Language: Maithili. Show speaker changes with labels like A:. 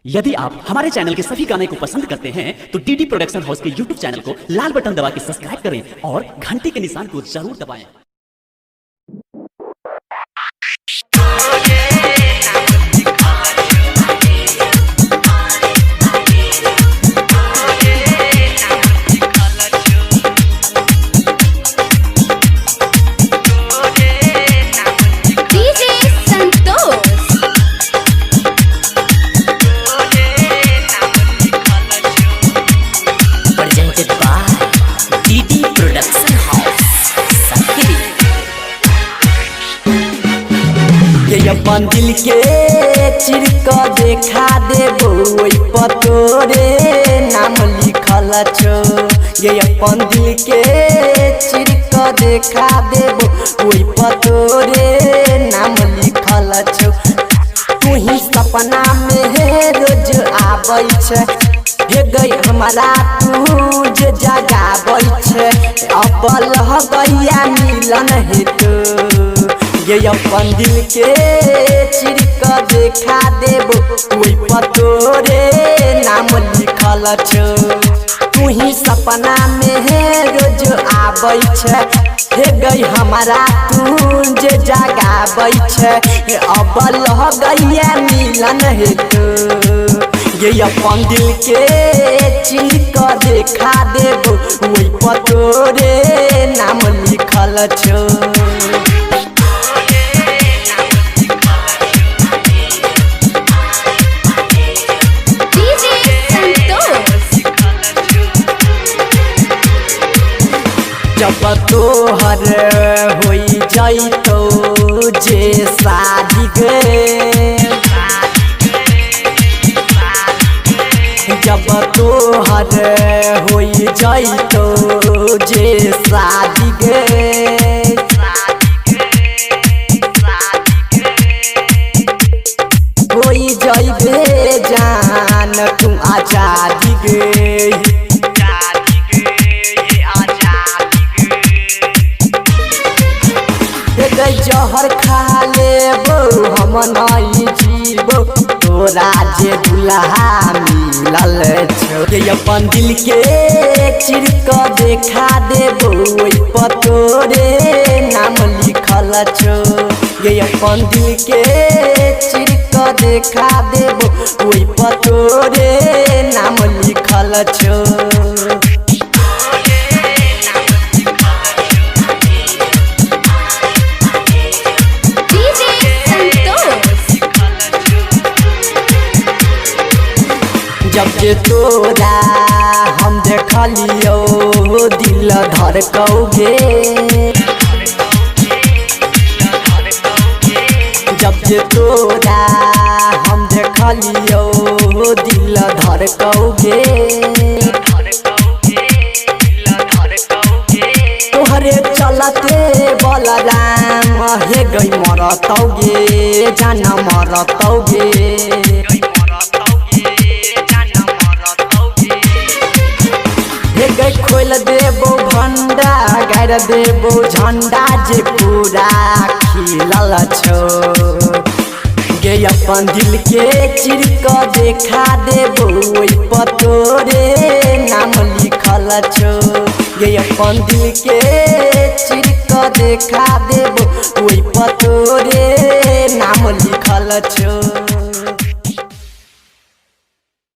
A: यदि आप हमारे चैनल के सभी गाने को पसंद करते हैं तो डीडी प्रोडक्शन हाउस के यूट्यूब चैनल को लाल बटन दबा के सब्सक्राइब करें और घंटी के निशान को जरूर दबाएं।
B: DJ Santosh.
C: Presented by DD Production House, Sakri.
D: ये अपन दिल के चिर क देखा देबो ओइ पतोरे नाम लिखल छो। ये अपन दिल के चिर क देखा देबो ओइ पतोरे नाम लिखल छो। तू ही सपना में रोज आबै छै, हे गई हमरा तू जे जगाबै छै। अब लहगैया मिलन हेतु ये अपन दिल के चिर क देखा देबो ओइ पतोरे नाम लिखल छो। तू ही सपना में रोज आबै छै, हे गई हमरा तू जे जगाबै छै। अब लहगैया मिलन हेतु ये अपन दिल के चिर क देखा देबो ओइ पतोरे नाम लिखल छो।
B: DJ Santosh.
D: जब तोहर होई जैतो जे शादी गे, जब तोहर होई जैतो जे शादी गे, होई जैबे जान तू आजादी गे। हे जहर खा लेबो हम नहीं जीबो तोरा जे दुल्हा मिलल छो। ये अपन दिल के चिर क देखा देबो ओइ पतोरे नाम लिखल छो। ये अपन दिल के चिर क देखा देबो ओइ पतोरे नाम लिखल छो।
B: DJ Santosh.
D: जब जे तोरा हम देखलियो दिल धड़कौगे, जब जे तोरा हम देखलियो दिल धड़कौगे। तोहरे चलते बलराम हे गई मरतौगे जान मरतौगे। हे गई खोल देबो भंडा गाड़ देबो झंडा जे पूरा खिलल छो। गे अपन दिल के चिर क देखा देबो ओइ पतोरे नाम लिखल छो। गे अपन दिल के चिर क देखा देबो ओइ पतोरे नाम लिखल छो।